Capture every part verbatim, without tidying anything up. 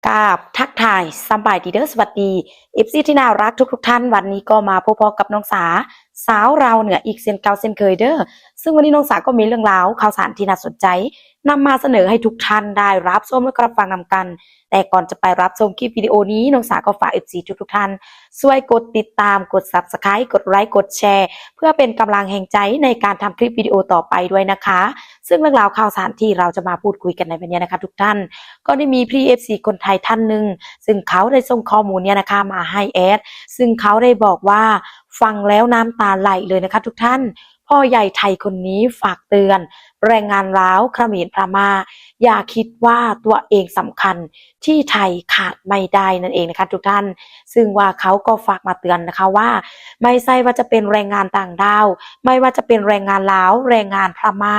กราบทักทายสำบายดีเด้อ สวัสดี เอฟซี ที่น่ารักทุกๆท่าน วันนี้ก็มาพบกับน้องสา สาวลาวเหนืออีกเช่นเก่าเช่นเคยเด้อ ซึ่งวันนี้น้องสาก็มีเรื่องราวข่าวสารที่น่าสนใจนำมาเสนอให้ทุกท่านได้รับชมและรับฟังนำกัน แต่ก่อนจะไปรับชมคลิปวิดีโอนี้ น้องสาก็ฝาก เอฟซี ทุกๆท่าน ช่วยกดติดตาม กด Subscribe กดไลค์ กดแชร์ เพื่อเป็นกำลังแรงใจในการทำคลิปวิดีโอต่อไปด้วยนะคะ ซึ่งเรื่องราวข่าวสารที่เราจะมาพูดคุยกันในวันนี้นะคะทุกท่าน ก็ได้มีพี่ เอฟซี คนไทยท่านหนึ่ง ซึ่งเขาได้ส่งข้อมูลเนี่ยนะคะมาให้แอด ซึ่งเขาได้บอกว่าฟังแล้วน้ำตาไหลเลยนะคะทุกท่าน พ่อใหญ่ไทยคนนี้ฝากเตือน แรงงานลาว เขมร พม่า อย่าคิดว่าตัวเองสำคัญ ที่ไทยขาดไม่ได้นั่นเองนะคะทุกท่าน ซึ่งว่าเขาก็ฝากมาเตือนนะคะว่า ไม่ใช่ว่าจะเป็นแรงงานต่างด้าว ไม่ว่าจะเป็นแรงงานลาว แรงงานพม่า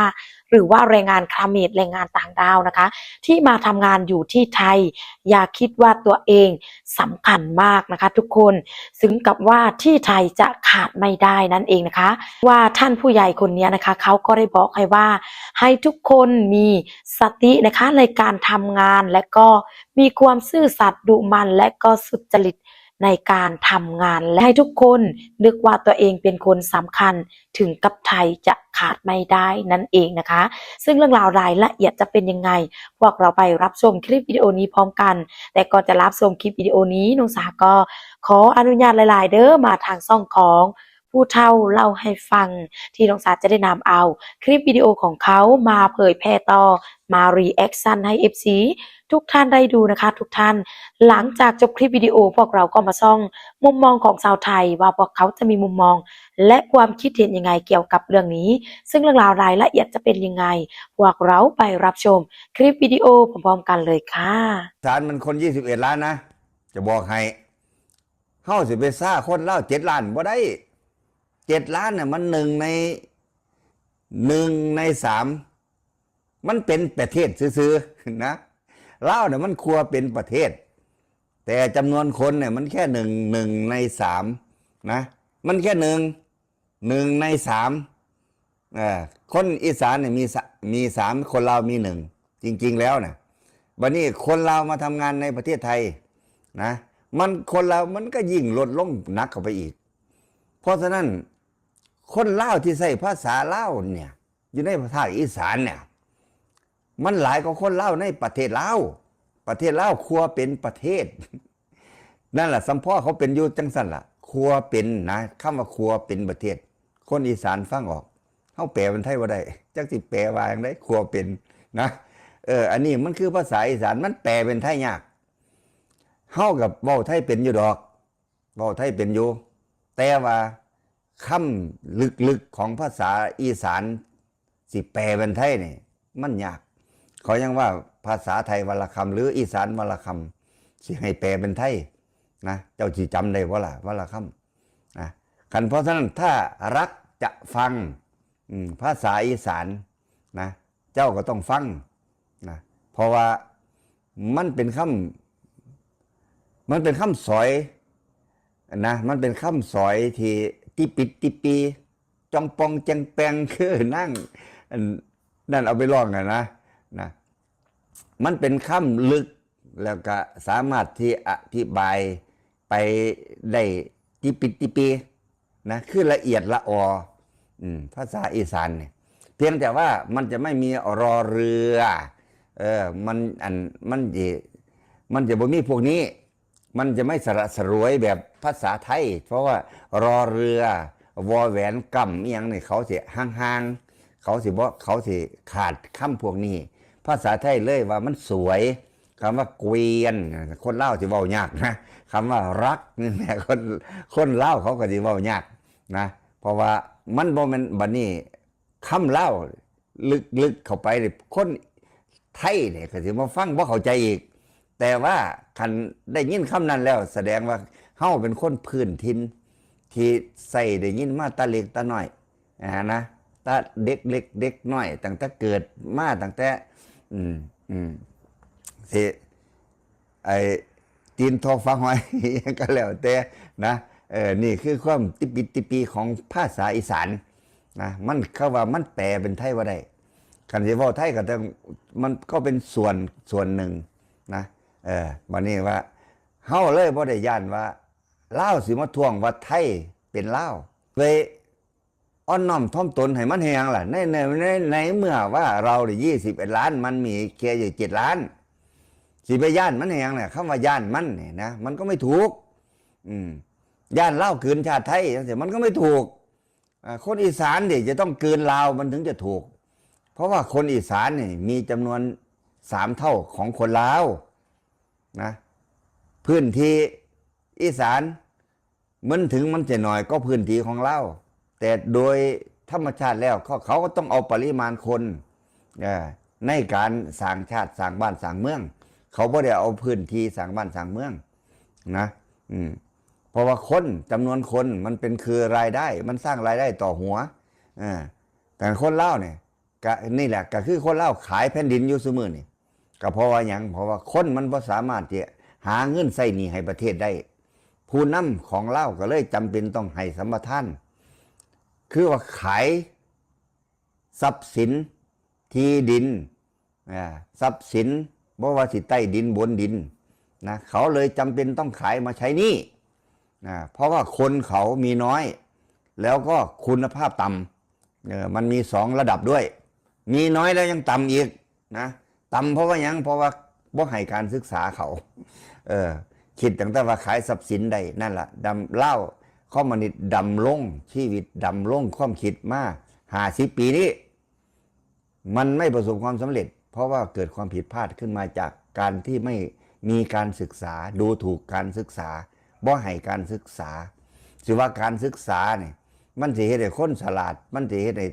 หรือว่าแรงงานเขมร แรงงานต่างด้าวนะคะ ที่มาทำงานอยู่ที่ไทย อย่าคิดว่าตัวเองสำคัญมากนะคะทุกคน ซึ่งกับว่าที่ไทยจะขาดไม่ได้นั่นเองนะคะ ว่าท่านผู้ใหญ่คนนี้นะคะ เขาก็ได้บอกให้ว่า ให้ทุกคนมีสตินะคะในการทำงาน และก็มีความซื่อสัตย์ดุหมั่น และก็สุจริตในการทำงาน และให้ทุกคนนึกว่าตัวเองเป็นคนสำคัญ ถึงกับไทยจะขาดไม่ได้นั่นเองนะคะ ซึ่งเรื่องราวรายละเอียดจะเป็นยังไง พวกเราไปรับชมคลิปวิดีโอนี้พร้อมกัน แต่ก่อนจะรับชมคลิปวิดีโอนี้ น้องสาก็ขออนุญาตหลายๆเด้อ มาทางช่องของผู้เฒ่าเล่าให้ฟัง ที่น้องสาจะได้นำเอาคลิปวิดีโอของเขามาเผยแพร่ต่อ มา reaction ให้ เอฟซี ทุกท่านได้ดูนะคะทุกท่าน หลังจากจบคลิปวิดีโอ พวกเราก็มาส่องมุมมองของชาวไทย ว่าพวกเขาจะมีมุมมอง และความคิดเห็นยังไงเกี่ยวกับเรื่องนี้ ซึ่งเรื่องราวรายละเอียดจะเป็นยังไง พวกเราไปรับชมคลิปวิดีโอพร้อมๆกันเลยค่ะ สารมันคนยี่สิบเอ็ดล้านนะ จะบอกให้ เฮาสิไปซ่าคนลาวเจ็ดล้านบ่ได้ เจ็ดล้านน่ะมันหนึ่งใน หนึ่งในสาม มันเป็นประเทศซื่อๆนะ ลาวเนี่ยมันควรเป็นประเทศ แต่จำนวนคนเนี่ยมันแค่หนึ่ง หนึ่งในสามนะ มันแค่หนึ่ง หนึ่งในสาม เอ่อ คนอีสานเนี่ยมีสะ- มีสาม คนลาวมีหนึ่ง จริงๆแล้วนะ บัดนี้คนลาวมาทำงานในประเทศไทยนะ มันคนลาวมันก็ยิ่งลดลงหนักเข้าไปอีก เพราะฉะนั้นคนลาวที่ใช้ภาษาลาวเนี่ย อยู่ในภาคอีสานเนี่ย มันหลายกว่าคนลาวในประเทศลาว ประเทศลาวควรเป็นประเทศ นั่นแหละ สำพ่อเขาเป็นอยู่จังซั่นล่ะ ควรเป็นนะ คำว่าควรเป็นประเทศ คนอีสานฟังออก เฮาแปลเป็นไทยบ่ได้ จักสิแปลว่าจั่งใด ควรเป็นนะ เออ อันนี้มันคือภาษาอีสาน มันแปลเป็นไทยยาก เฮากับเว้าไทยเป็นอยู่ดอก เว้าไทยเป็นอยู่ แต่ว่าคำลึกๆของภาษาอีสาน สิแปลเป็นไทยนี่ มันยาก เขายังว่าภาษาไทยวรรณคำ หรืออีสานวรรณคำ สิให้แปลเป็นไทยนะ เจ้าสิจำได้บ่ล่ะ วรรณคำนะ คันเพราะฉะนั้นถ้ารักจะฟัง อืม ภาษาอีสานนะ เจ้าก็ต้องฟังนะ เพราะว่ามันเป็นคำ มันเป็นคำสอยนะ มันเป็นคำสอยที่ติปิดติปี จองปองแจงแปง คือนั่ง อันนั่นเอาไปร้องกันนะ นะ มันเป็นคำลึก แล้วก็สามารถที่อธิบายไปได้ติปิดติปีนะ คือละเอียดละออ อืม ภาษาอีสานเนี่ย เพียงแต่ว่ามันจะไม่มีรอเรือ เออ มัน อัน มันจะ มันจะบ่มีพวกนี้ มันจะไม่สละสลวยแบบภาษาไทย เพราะว่ารอเรือ วอแหวน กำ อิหยังนี่ เขาสิห่างๆ เขาสิบ่ เขาสิขาดคำพวกนี้ ภาษาไทยเลยว่ามันสวย คำว่าเกวียน คนลาวสิเว้ายากนะ คำว่ารักนี่แหละ คน คนลาวเขาก็สิเว้ายากนะ เพราะว่ามันบ่แม่น บัดนี้คำลาวลึกๆเข้าไปนี่ คนไทยเนี่ยก็สิมาฟังบ่เข้าใจอีก แต่ว่าคันได้ยินคำนั้นแล้ว แสดงว่าเฮาเป็นคนพื้นถิ่น ที่ใช้ได้ยินมาแต่เล็กแต่น้อย อ่านะ แต่เด็กเล็กเด็กน้อย ตั้งแต่เกิดมา ตั้งแต่ อืม อืม สิ ไอ้ ตีนทอฟังหอย ก็แล้วแต่นะ เออ นี่คือความติปิดติปีของภาษาอีสานนะ มัน เขาว่ามันแปลเป็นไทยบ่ได้ คันสิเว้าไทยก็ต้อง มันก็เป็นส่วน ส่วนหนึ่งนะ เออ บัดนี้ว่า เฮาเลยบ่ได้ย้านว่า ลาวสิมาท้วงว่าไทยเป็นลาว เลยอ่อนน้อมถ่อมตนให้มันแฮงล่ะ ใน ใน ใน ในเมื่อว่าเราเนี่ย ยี่สิบเอ็ดล้าน มันมีแค่อยู่ เจ็ดล้าน สิไปย้านมันแฮงเนี่ย คำว่าย้านมันเนี่ยนะ มันก็ไม่ถูก อืม ย้านลาวกลืนชาติไทยจังซี้ มันก็ไม่ถูก อ่า คนอีสานเนี่ยจะต้องกลืนลาวมันถึงจะถูก เพราะว่าคนอีสานเนี่ยมีจำนวนสามเท่าของคนลาวนะ พื้นที่อีสาน มันถึงมันจะน้อยก็พื้นที่ของลาว แต่โดยธรรมชาติแล้วเขา เขาก็ต้องเอาปริมาณคน เอ่อ ในการสร้างชาติสร้างบ้านสร้างเมือง เขาบ่ได้เอาพื้นที่สร้างบ้านสร้างเมืองนะ อืม เพราะว่าคนจำนวนคนมันเป็นคือรายได้ มันสร้างรายได้ต่อหัว อ่า แต่คนลาวเนี่ย ก็นี่แหละ ก็คือคนลาวขายแผ่นดินอยู่ซุมื้อนี่ ก็เพราะว่าหยัง เพราะว่าคนมันบ่สามารถที่หาเงินใช้หนี้ให้ประเทศได้ ผู้นำของลาวก็เลยจำเป็นต้องให้สัมปทาน คือว่าขายทรัพย์สิน ที่ดิน อ่า ทรัพย์สิน บ่ว่าสิใต้ดินบนดินนะ เขาเลยจำเป็นต้องขายมาใช้หนี้ อ่า เพราะว่าคนเขามีน้อย แล้วก็คุณภาพต่ำ เออ มันมีสองระดับด้วย มีน้อยแล้วยังต่ำอีกนะ ต่ำเพราะว่าหยัง เพราะว่าบ่ให้การศึกษาเขา เออ คิดตั้งแต่ว่าขายทรัพย์สินได้นั่นล่ะ ดำ ลาวคอมมิวนิสต์ดำรงชีวิต ดำรงความคิดมา ห้าสิบปีนี้ มันไม่ประสบความสำเร็จ เพราะว่าเกิดความผิดพลาดขึ้นมาจากการที่ไม่มีการศึกษา ดูถูกการศึกษา บ่ให้การศึกษา สิว่าการศึกษาเนี่ย มันสิเฮ็ดให้คนฉลาด มันสิเฮ็ดให้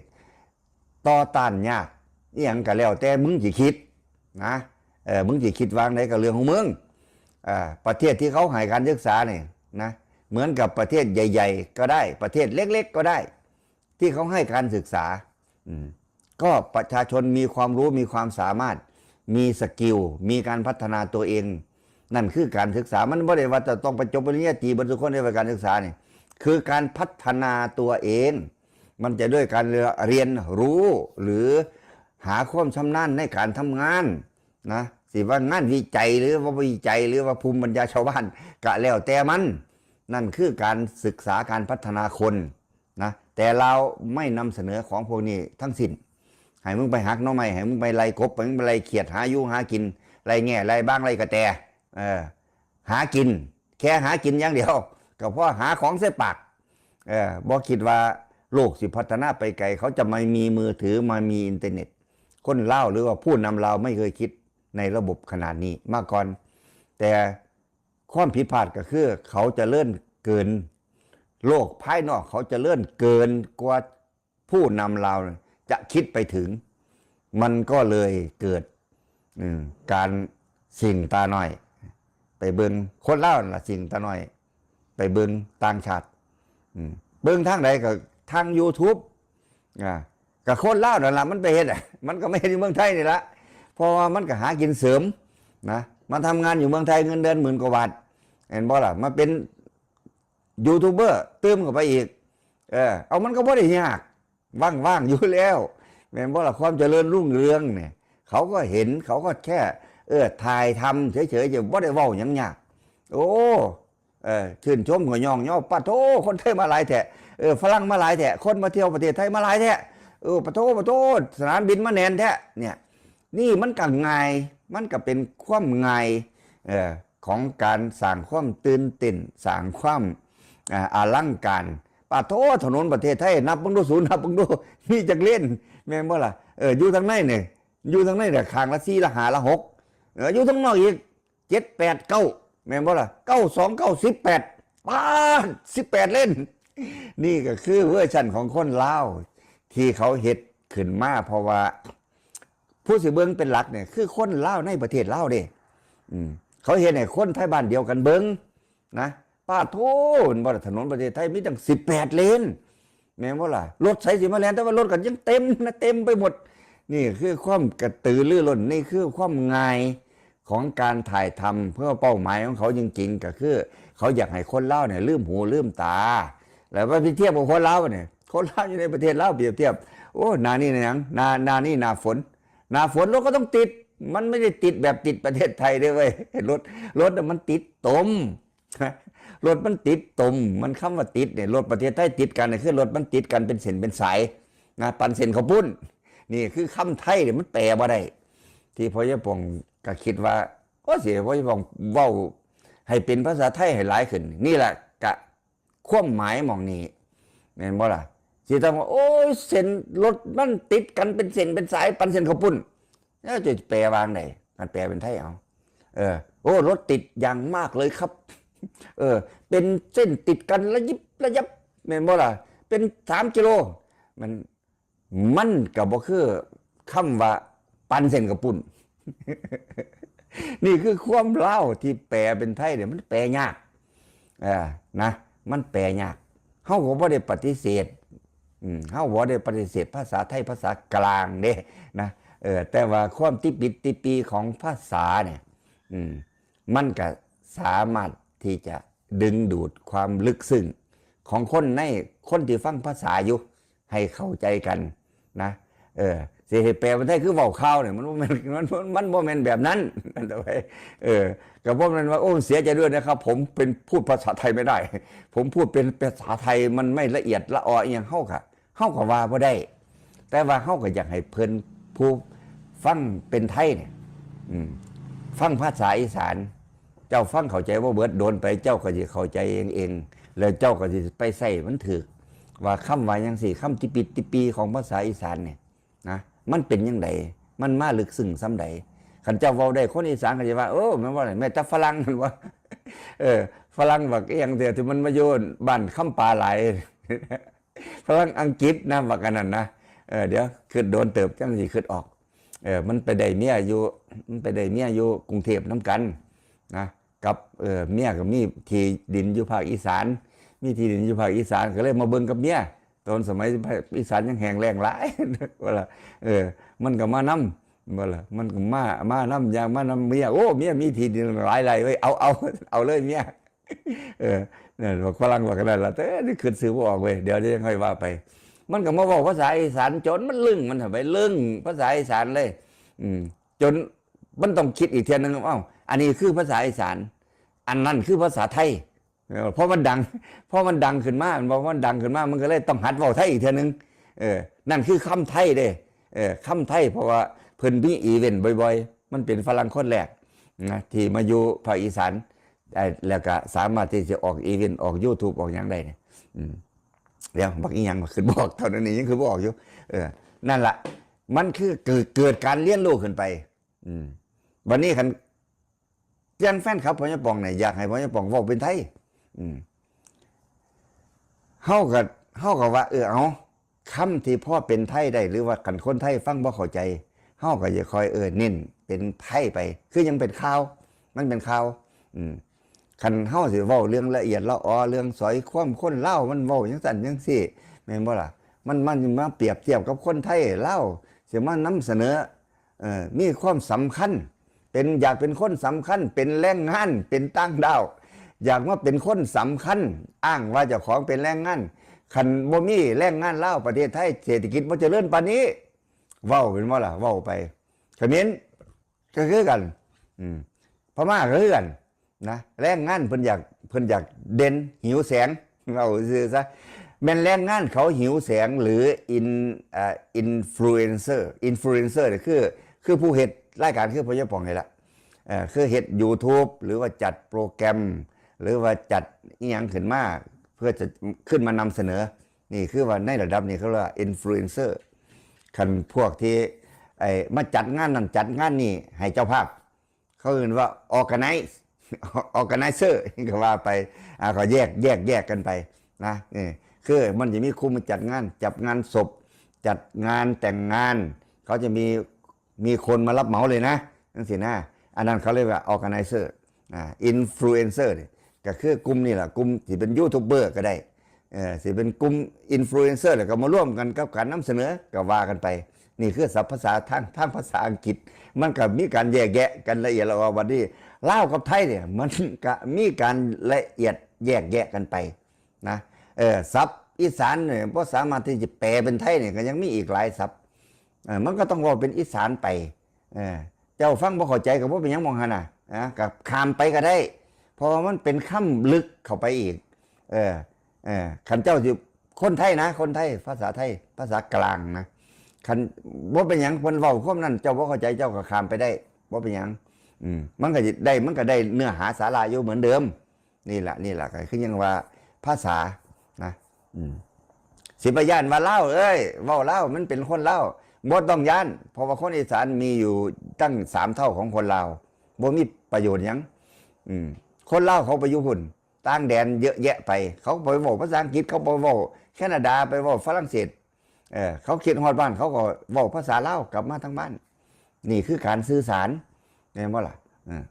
ต่อต้านยาก อีหยังก็แล้วแต่มึงสิคิดนะ เออ มึงสิคิดวางใดก็เรื่องของมึง อ่า ประเทศที่เขาให้การศึกษาเนี่ยนะ เหมือนกับประเทศใหญ่ๆก็ได้ ประเทศเล็กๆก็ได้ ที่เขาให้การศึกษา อืม ก็ประชาชนมีความรู้ มีความสามารถ มีสกิล มีการพัฒนาตัวเอง นั่นคือการศึกษา มันบ่ได้ว่าจะต้องไปจบปริญญาตรีเบิดทุกคนในการศึกษานี่ คือการพัฒนาตัวเอง มันจะด้วยการเรียนรู้ หรือหาความชำนาญในการทำงานนะ สิว่างานวิจัยหรือว่าวิจัย หรือว่าภูมิปัญญาชาวบ้าน ก็แล้วแต่มัน นั่นคือการศึกษาการพัฒนาคนนะ แต่ลาวไม่นำเสนอของพวกนี้ทั้งสิ้น ให้มึงไปหักหน่อไม้ ให้มึงไปไล่กบ ให้มึงไปไล่เขียด หาอยู่หากิน ไล่แง่ ไล่บาง ไล่กระแต เออ หากิน แค่หากินอย่างเดียว ก็พอหาของใส่ปาก เออ บ่คิดว่าโลกสิพัฒนาไปไกล เขาจะมามีมือถือ มามีอินเทอร์เน็ต คนลาวหรือว่าผู้นำลาวไม่เคยคิดในระบบขนาดนี้มาก่อน แต่ความผิดพลาดก็คือเขาเจริญเกิน โลกภายนอกเขาเจริญเกินกว่าผู้นำลาวจะคิดไปถึง มันก็เลยเกิด อืม การสิ่งตาน้อย ไปเบิ่งคนลาวนั่นล่ะสิ่งตาน้อย ไปเบิ่งต่างชาติ อืม เบิ่งทางใดก็ทาง YouTube อ่า ก็คนลาวนั่นล่ะมันไปเฮ็ดอะ มันก็ไม่เฮ็ดอยู่เมืองไทยนี่ละ เพราะว่ามันก็หากินเสริมนะ มันทำงานอยู่เมืองไทยเงินเดือนหมื่นกว่าบาท เห็นบ่ล่ะ มาเป็นยูทูบเบอร์เติมเข้าไปอีก เออ เอามันก็บ่ได้ยาก ว่างๆอยู่แล้ว แม่นบ่ล่ะ ความเจริญรุ่งเรืองเนี่ย เขาก็เห็น เขาก็แค่ เออ ถ่ายทำเฉยๆ จะบ่ได้เว้าหยังยาก โอ้ เออ ชื่นชมก็ย่องยอ ปะโท คนไทยมาหลายแท้ เออ ฝรั่งมาหลายแท้ คนมาเที่ยวประเทศไทยมาหลายแท้ เออ ปะโท ปะโท สนามบินมาแน่นแท้ เนี่ย นี่มันก็ง่าย มันก็เป็นความง่าย เออ ของการสร้างความตื่นเต้น สร้างความ อ่า อลังการ ปะโท ถนนประเทศไทย นับเบิ่งดูสู นับเบิ่งดู มีจักเลน แม่นบ่ล่ะ เออ อยู่ทางในเนี่ย อยู่ทางในเนี่ย ข้างละสี่ ละห้า ละหก เออ อยู่ทางนอกอีก เจ็ด แปด เก้า แม่นบ่ล่ะ เก้า สอง เก้า สิบแปด ป๊าด สิบแปดเลน นี่ก็คือเวอร์ชันของคนลาว ที่เขาเฮ็ดขึ้นมา เพราะว่า ผู้สิเบิ่งเป็นหลักเนี่ย คือคนลาวในประเทศลาวเด้ อืม เขาเฮ็ดให้คนไทยบ้านเดียวกันเบิ่งนะ ปะโท เห็นบ่ล่ะ ถนนประเทศไทยมีตั้ง สิบแปดเลน แม่นบ่ล่ะ รถไสสิมาแล่น แต่ว่ารถก็ยังเต็มนะ เต็มไปหมด นี่คือความกระตือรือร้น นี่คือความง่ายของการถ่ายทำ เพื่อเป้าหมายของเขาจริงๆ ก็คือ เขาอยากให้คนลาวเนี่ยลืมหูลืมตา แล้วว่าไปเทียบกับคนลาวเนี่ย คนลาวอยู่ในประเทศลาวเปรียบเทียบ โอ้ หน้านี่หยัง หน้า หน้านี่หน้าฝน หน้าฝนรถก็ต้องติด มันไม่ได้ติดแบบติดประเทศไทยด้วยเว้ย รถ รถน่ะมันติดตม รถมันติดตม มันคำว่าติดเนี่ย รถประเทศไทยติดกันเนี่ย คือรถมันติดกันเป็นเส้นเป็นสายนะ ปันเส้นข้าวปุ้น นี่คือคำไทยเนี่ยมันแปลบ่ได้ ที่พ่อใหญ่ป่องก็คิดว่า ก็เสียพ่อใหญ่ป่องเว้าให้เป็นภาษาไทยให้หลายขึ้น นี่แหละกะความหมายหม่องนี้ แม่นบ่ล่ะ สิต้องว่า โอ้ย เส้นรถมันติดกันเป็นเส้นเป็นสาย ปันเส้นข้าวปุ้น แล้วจะแปลว่าไง มันแปลเป็นไทยเอา เออ โอ้ รถติดอย่างมากเลยครับ เออ เป็นเส้นติดกันระยิบระยับ แม่นบ่ล่ะ เป็นสามกิโล มัน มันก็บ่คือคำว่าปันเส้นข้าวปุ้น นี่คือความลาวที่แปลเป็นไทยเนี่ยมันแปลยาก เออ นะ มันแปลยาก เฮาก็บ่ได้ปฏิเสธ อืม เฮาบ่ได้ปฏิเสธภาษาไทยภาษากลางเด้นะ เออ แต่ว่าความติปิดติปีของภาษาเนี่ย อืม มันก็สามารถที่จะดึงดูดความลึกซึ้งของคนใน คนที่ฟังภาษาอยู่ ให้เข้าใจกันนะ เออ สิให้แปลเป็นไทยคือเว้าข่าวเนี่ย มันบ่แม่น มัน มัน มันบ่แม่นแบบนั้น นั่นเอาไว้ เออ ก็บ่แม่นว่า โอ้ เสียใจด้วยนะครับ ผมเป็น พูดภาษาไทยไม่ได้ ผมพูดเป็นภาษาไทยมันไม่ละเอียดละอออิหยัง เฮาก็ เฮาก็ว่าบ่ได้ แต่ว่าเฮาก็อยากให้เพิ่นผู้ฟังเป็นไทยเนี่ย อืม ฟังภาษาอีสาน เจ้าฟังเข้าใจบ่เบิด โดนไป เจ้าก็สิเข้าใจเองเอง แล้วเจ้าก็สิไปใช้มันถูก ว่าคำว่าหยังซี้ คำติปิดติปีของภาษาอีสานเนี่ยนะ มันเป็นจั่งใด มันมาลึกซึ้งส่ำใด คันเจ้าเว้าได้ คนอีสานก็สิว่า เออ แม่นบ่ล่ะ แม่นแต่ฝรั่ง นั่นว่า เออ ฝรั่งบักอีหยังเด้อ ที่มันมาอยู่บ้านคำปาหลาย ฝรั่งอังกฤษนะ บักอันนั้นนะ เออ เดี๋ยว คิดโดนเติบจั่งสิคิดออก เออ มันไปได้เมียอยู่ มันไปได้เมียอยู่กรุงเทพฯนำกันนะ กับ เออ เมียก็มีที่ดินอยู่ภาคอีสาน มีที่ดินอยู่ภาคอีสาน ก็เลยมาเบิ่งกับเมีย ตอนสมัยภาคอีสานยังแห้งแล้งหลาย ว่าล่ะ เออ มันก็มานำ ว่าล่ะ มันก็มา มานำ อย่างมานำเมีย โอ้ เมียมีที่ดินหลายไร่เว้ย เอา เอา เอาเลยเมีย เออ นั่น บักฝรั่งบักนั่นล่ะ แต่นี่คิดชื่อบ่ออกเว้ย เดี๋ยวจะค่อยว่าไป มันก็มาเว้าภาษาอีสาน จนมันลึง มันไปลึงภาษาอีสานเลย อืม จนมันต้องคิดอีกเทื่อนึง เอ้า อันนี้คือภาษาอีสาน อันนั้นคือภาษาไทย เออ เพราะมันดัง เพราะมันดังขึ้นมา มันบอกว่ามันดังขึ้นมา มันก็เลยต้องหัดเว้าไทยอีกเทื่อนึง เออ นั่นคือคำไทยเด้ เออ คำไทย เพราะว่าเพิ่นมีอีเวนต์บ่อยๆ มันเป็นฝรั่งคนแรกนะ ที่มาอยู่ภาคอีสาน ไอ้ แล้วก็สามารถที่จะออกอีเวนต์ ออกยูทูบ ออกหยังได้เนี่ย อืม เดี๋ยว บักอีหยัง บักคิดบ่ออก เท่านั้นเอง ยังคิดบ่ออกอยู่ เออ นั่นล่ะ มันคือเกิด เกิดการเรียนรู้ขึ้นไป อืม บัดนี้คัน อย่างแฟนคลับพ่อใหญ่ป่องเนี่ย อยากให้พ่อใหญ่ป่องเว้าเป็นไทย อืม เฮาก็ เฮาก็ว่า เออ เอา คำที่พอเป็นไทยได้ หรือว่าคันคนไทยฟังบ่เข้าใจ เฮาก็จะค่อย เออ เน้นเป็นไทยไป คือยังเป็นข่าว มันเป็นข่าว อืม คันเฮาสิเว้าเรื่องละเอียดละออ เรื่องสอยความคนลาว มันเว้าจั่งซั้นจั่งซี้ แม่นบ่ล่ะ มัน มันมาเปรียบเทียบกับคนไทย ลาว สิมานำเสนอ เอ่อ มีความสำคัญ เป็น อยากเป็นคนสำคัญ เป็นแรงงาน เป็นต่างด้าว อยากมาเป็นคนสำคัญ อ้างว่าเจ้าของเป็นแรงงาน คันบ่มีแรงงานลาว ประเทศไทย เศรษฐกิจบ่เจริญปานนี้ เว้าเป็นบ่ล่ะ เว้าไป เขมรก็คือกัน อืม พม่าก็คือกัน นะ แรงงานเพิ่นอยาก เพิ่นอยากเด่น หิวแสง เอาซื่อซะ แม่นแรงงานเขาหิวแสง หรือ in อ่า influencer influencer เนี่ยคือ คือผู้เฮ็ดรายการ คือพ่อใหญ่ป่องนี่ล่ะ เอ่อ คือเฮ็ด YouTube หรือว่าจัดโปรแกรม หรือว่าจัดอีหยังขึ้นมา เพื่อจะขึ้นมานำเสนอ นี่คือว่าในระดับนี้เขาเรียกว่า influencer คันพวกที่ ไอ้ มาจัดงานนั่นจัดงานนี่ให้เจ้าภาพ เขาเอิ้นว่า organize organizer ก็ว่าไป อ่า ก็แยก แยก แยกกันไปนะ เออ คือมันจะมีคุมมาจัดงาน จัดงานศพ จัดงานแต่งงาน เขาจะมี มีคนมารับเหมาเลยนะ จั่งซี้นะ อันนั้นเขาเรียกว่า organizer อ่า influencer นี่ก็คือกลุ่มนี่แหละ กลุ่มที่เป็นยูทูบเบอร์ก็ได้ เออ สิเป็นกลุ่ม influencer แล้วก็มาร่วมกันกับการนำเสนอ ก็ว่ากันไป นี่คือศัพท์ภาษาทาง ทางภาษาอังกฤษ มันก็มีการแยกแยะกันละเอียดละออ บัดนี้ลาวกับไทยเนี่ย มันก็มีการละเอียดแยกแยะกันไปนะ เออ ศัพท์อีสานเนี่ย บ่สามารถที่จะแปลเป็นไทยเนี่ย ก็ยังมีอีกหลายศัพท์ เออ มันก็ต้องเว้าเป็นอีสานไป เออ เจ้าฟังบ่เข้าใจก็บ่เป็นหยังหม่องหั่นน่ะ นะ ก็ข้ามไปก็ได้ เพราะว่ามันเป็นคำลึกเข้าไปอีก เออ เออ คันเจ้าสิ คนไทยนะ คนไทย ภาษาไทย ภาษากลางนะ คันบ่เป็นหยัง เพิ่นเว้าความนั้น เจ้าบ่เข้าใจ เจ้าก็ข้ามไปได้ บ่เป็นหยัง อืม มันก็ได้ มันก็ได้เนื้อหาสาระอยู่เหมือนเดิม นี่ล่ะ นี่ล่ะ ก็คือยังว่าภาษานะ อืม สิไปย้านว่าลาวเอ้ย เว้าลาว มันเป็นคนลาว บ่ต้องย้าน เพราะว่าคนอีสานมีอยู่ตั้งสามเท่าของคนลาว บ่มีประโยชน์หยัง อืม คนลาวเขาไปอยู่พุ้น ต่างแดนเยอะแยะไป เขาไปเว้าภาษาอังกฤษ เขาไปเว้าแคนาดา ไปเว้าฝรั่งเศส เออ เขาคิดฮอดบ้าน เขาก็เว้าภาษาลาวกลับมาทางบ้าน นี่คือการสื่อสาร แม่นบ่ล่ะ เออ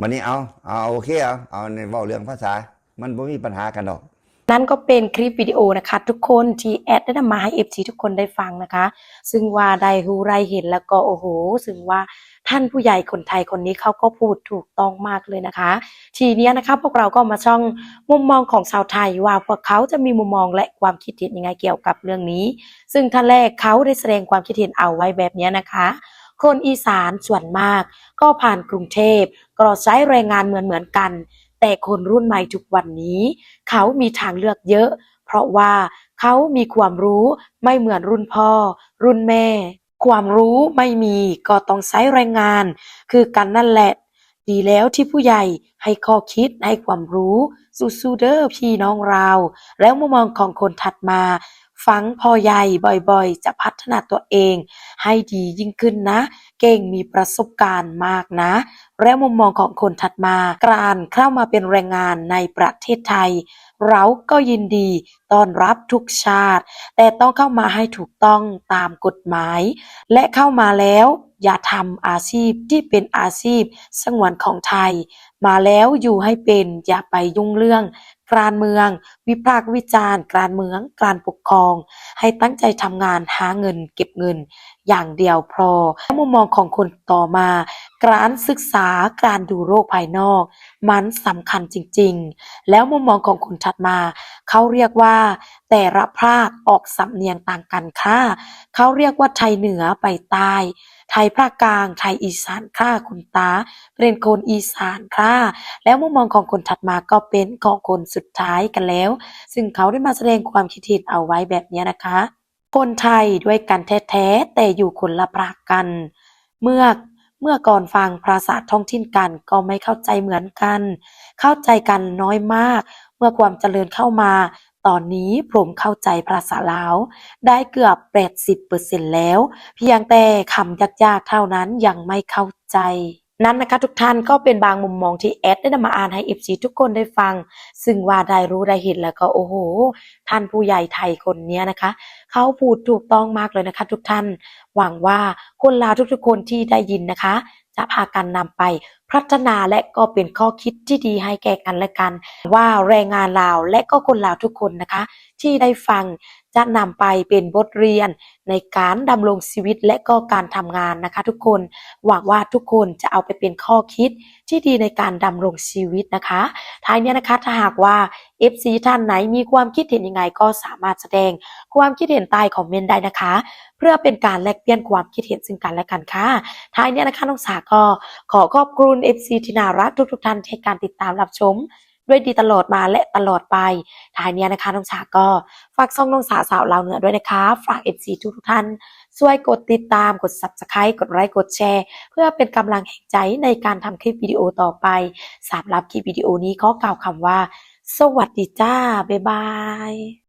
บัดนี้เอา เอา โอเค เอา เอาในเว้าเรื่องภาษา มันบ่มีปัญหากันดอก นั่นก็เป็นคลิปวิดีโอนะคะ ทุกคนที่แอดได้นำมาให้ เอฟซี ทุกคนได้ฟังนะคะ ซึ่งว่าได้รู้ได้เห็นแล้วก็โอ้โห ซึ่งว่าท่านผู้ใหญ่คนไทยคนนี้เขาก็พูดถูกต้องมากเลยนะคะ ทีเนี้ยนะคะ พวกเราก็มาช่องมุมมองของชาวไทยว่าพวกเขาจะมีมุมมองและความคิดเห็นยังไงเกี่ยวกับเรื่องนี้ ซึ่งท่านแรกเขาได้แสดงความคิดเห็นเอาไว้แบบเนี้ยนะคะ คนอีสานส่วนมากก็ผ่านกรุงเทพก็ใช้แรงงานเหมือนเหมือนกัน แต่คนรุ่นใหม่ทุกวันนี้ เขามีทางเลือกเยอะ เพราะว่าเขามีความรู้ไม่เหมือนรุ่นพ่อ รุ่นแม่ ความรู้ไม่มีก็ต้องใช้แรงงาน คือกันนั่นแหละ ดีแล้วที่ผู้ใหญ่ให้ข้อคิดให้ความรู้ สู้ๆเด้อพี่น้องเรา แล้วมุมมองของคนถัดมา ฟังพ่อใหญ่บ่อยๆ จะพัฒนาตัวเองให้ดียิ่งขึ้นนะ เก่งมีประสบการณ์มากนะ และมุมมองของคนถัดมา การเข้ามาเป็นแรงงานในประเทศไทย เราก็ยินดีต้อนรับทุกชาติ แต่ต้องเข้ามาให้ถูกต้องตามกฎหมาย และเข้ามาแล้วอย่าทำอาชีพที่เป็นอาชีพสงวนของไทย มาแล้วอยู่ให้เป็น อย่าไปยุ่งเรื่องการเมือง วิพากษ์วิจารณ์การเมือง การปกครอง ให้ตั้งใจทำงานหาเงินเก็บเงินอย่างเดียวพอ มุมมองของคนต่อมา การศึกษาการดูโลกภายนอก มันสำคัญจริงๆ แล้วมุมมองของคนถัดมา เขาเรียกว่าแต่ละภาคออกสำเนียงต่างกันค่ะ เขาเรียกว่าไทยเหนือไปใต้ ไทยภาคกลาง ไทยอีสานค่ะคุณตา เป็นคนอีสานค่ะ แล้วมุมมองของคนถัดมาก็เป็นของคนสุดท้ายกันแล้ว ซึ่งเขาได้มาแสดงความคิดเห็นเอาไว้แบบเนี้ยนะคะ คนไทยด้วยกันแท้ๆ แต่อยู่คนละภาคกัน เมื่อ เมื่อก่อนฟังภาษาท้องถิ่นกันก็ไม่เข้าใจเหมือนกัน เข้าใจกันน้อยมาก เมื่อความเจริญเข้ามา ตอนนี้ผมเข้าใจภาษาลาวได้เกือบแปดสิบเปอร์เซ็นต์แล้ว เพียงแต่คำยากๆ เท่านั้นยังไม่เข้าใจ นั่นนะคะ ทุกท่านก็เป็นบางมุมมองที่แอดได้นำมาอ่านให้ เอฟซี ทุกคนได้ฟัง ซึ่งว่าได้รู้ได้เห็นแล้วก็โอ้โห ท่านผู้ใหญ่ไทยคนเนี้ยนะคะ เขาพูดถูกต้องมากเลยนะคะ ทุกท่าน หวังว่าคนลาวทุกๆ คนที่ได้ยินนะคะ จะพากันนำไปพัฒนาและก็เป็นข้อคิดที่ดีให้แก่กันและกัน ว่าแรงงานลาวและก็คนลาวทุกคนนะคะ ที่ได้ฟังจะนำไปเป็นบทเรียนในการดำรงชีวิตและก็การทำงานนะคะ ทุกคน หวังว่าทุกคนจะเอาไปเป็นข้อคิดที่ดีในการดำรงชีวิตนะคะ ท้ายเนี้ยนะคะ ถ้าหากว่า เอฟซี ท่านไหนมีความคิดเห็นยังไงก็สามารถแสดงความคิดเห็นใต้คอมเมนต์ได้นะคะ เพื่อเป็นการแลกเปลี่ยนความคิดเห็นซึ่งกันและกันค่ะ ท้ายเนี้ยนะคะ น้องสาก็ขอขอบคุณ เอฟซี ที่น่ารักทุกๆ ท่านที่ให้การติดตามรับชม ด้วยดีตลอดมาและตลอดไป ท้ายเนี้ยนะคะ น้องสาก็ฝากช่องน้องสาสาวลาวเหนือด้วยนะคะ ฝาก เอฟซี ทุกๆ ท่าน ช่วยกดติดตาม กด Subscribe กดไลค์ กดแชร์ เพื่อเป็นกำลังแรงใจในการทำคลิปวิดีโอต่อไป สำหรับคลิปวิดีโอนี้ขอกล่าวคำว่า สวัสดีจ้า บ๊ายบาย